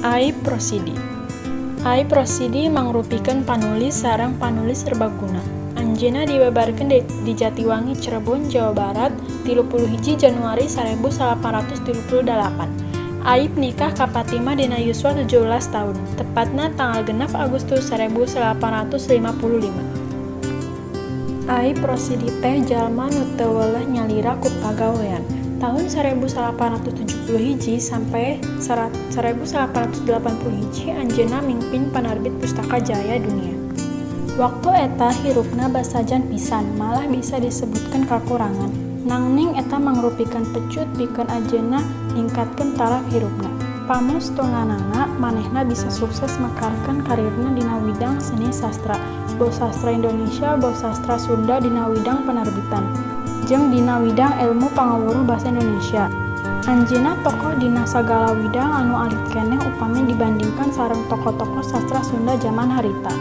Aip Rosidi. Aip Rosidi mangrupikeun panulis sareng panulis serbaguna. Anjeunna dibabarkeun di Jatiwangi, Cirebon, Jawa Barat, 31 Januari 1838. Aip nikah ka Fatimah dina yuswa 17 taun, tepatna tanggal 6 Agustus 1855. Aip Rosidi teh jalma nu teu weleh nyalira ku pagawean. Tahun 1871 sampai 1881 anjeunna mingpin Panarbit Pustaka Jaya Dunia. Waktu eta hirupna basajan pisan, malah bisa disebutkeun kakurangan. Nanging eta mangrupikeun pecut pikeun anjeunna ningkatkeun taraf hirupna. Pamos tonganana manehna bisa sukses mekarkeun karirna dina widang seni sastra, boh sastra Indonesia boh sastra Sunda dina widang penerbitan, jeung dina widang elmu pangawuruh basa Indonesia. Anjeunna tokoh dina sagala widang anu alit keneh upami dibandingkeun sareng tokoh-tokoh sastra Sunda jaman harita.